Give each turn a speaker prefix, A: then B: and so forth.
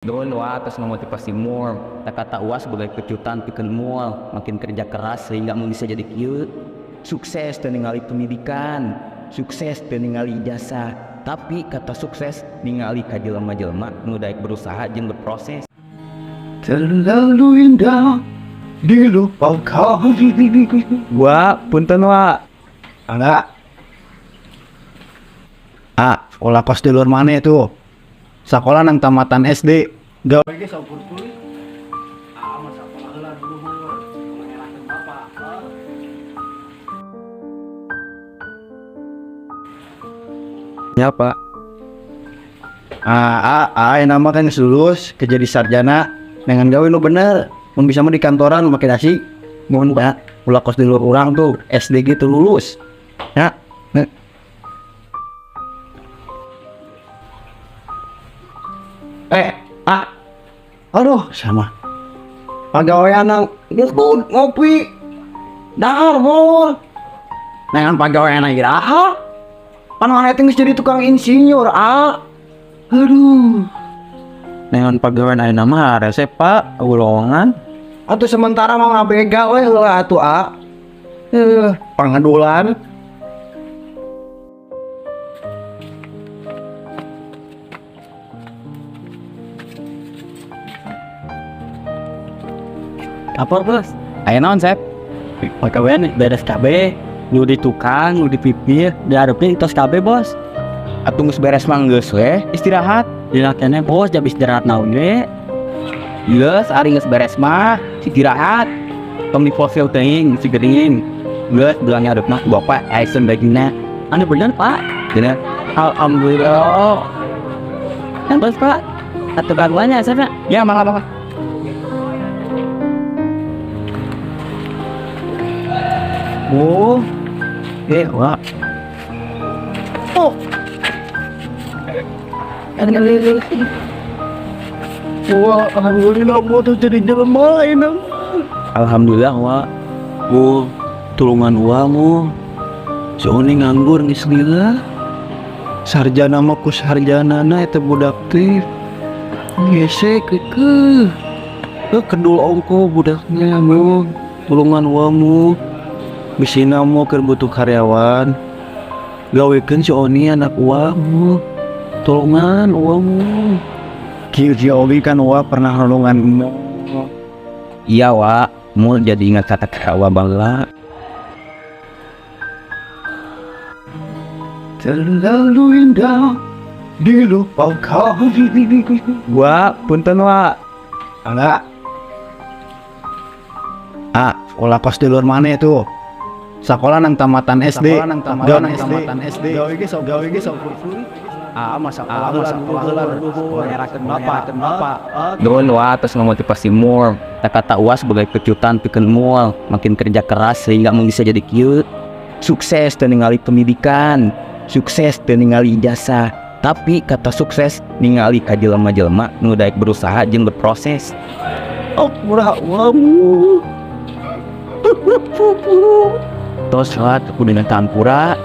A: Nuhun wa atas memotivasi mul. Kata uas sebagai kejutan pikeun mul, makin kerja keras sehingga mun bisa jadi kieu. Sukses teu ningali pendidikan, sukses teu ningali ijazah, tapi kata sukses ningali ka jelema-jelema nu daek berusaha jeung berproses.
B: Terlalu indah dilupakan.
A: Wa, punten wa.
B: Enggak. Ah, sekolah kos di luar mana itu? Sekolah nang tamatan SD. Gawe ge saukur kulit. Ah, masa sekolah heula luhur. Ngelahkeun bapak.
A: Ya, Pak.
B: Nama kan geus lulus, ke jadi sarjana dengan gawe nu bener. Mun bisa mah di kantoran make dasi. Mun ya, ulah kos di luar urang tuh SD gitu lulus. Ya. Nah. Eh, ah. Aduh, sama. Pagawean nang ngutut ngopi. Dahar mul. Nengan pagawean iraha. Pan mana teh geus jadi tukang insinyur, ah. Aduh.
C: Nengan pagawean ayeuna mah resep Pak, lowongan.
B: Atuh sementara mau ngabega we heula atuh, ah. Pangadulan.
C: Apa bos? Aya naon Sep? Pagawean beres KB, nu di tukang, nu di pipir, dihareupeun tos KB bos.
A: Atuh geus beres mah geus we, istirahat.
C: Dina keneh bos jam istirahat naon we?
A: Geus ari geus beres mah istirahat. Tong di fosil teuing si geuning. Geus belang hareupna ku bapak ayeuna dagingna.
C: Anu bener Pak.
A: Bener.
C: Alhamdulillah. Kan bos Pak. Atuh gangguannya Sep ya?
A: Ya mangga mangga.
B: Oh. Wah. Oh. Wah, alhamdulillah gua tuh jadi jelema ini.
C: Alhamdulillah wa. Mu tulungan wa mu. Si Oni nganggur geus lila.
B: Sarjana mah ku sarjanana eta budak teh. Gesek kekeuh. Kedul ongko budaknya mu. Tulungan wa mu. Bisina mu keur butuh karyawan. Gawekeun si Oni anak wa mu. Tulungan wa mu. Kieu si Owi kan wa pernah nolongan mu.
A: Iya wa, mul jadi ingat kata-kata wa bangga.
B: Terlalu indah dilupakan.
A: Wa, punten wa.
B: Enggak. Ah, sekolah kos di luar mana itu? Sekolah nang tamatan SD.
C: Sekolah nang tamatan SD.
B: Gawe ge gawe ge saukur kulit. Ah, masa sekolah heula luhur. Bapak, bapak.
A: Nuhun wa atas memotivasi mul. Kata uas sebagai kejutan pikeun mul, makin kerja keras sehingga mun bisa jadi kieu. Sukses teu ningali pendidikan, sukses teu ningali ijazah, tapi kata sukses ningali ka jelema-jelema nu daek berusaha jeung berproses.
B: Oh, murah wamu.
A: Tos lah kudu tampura.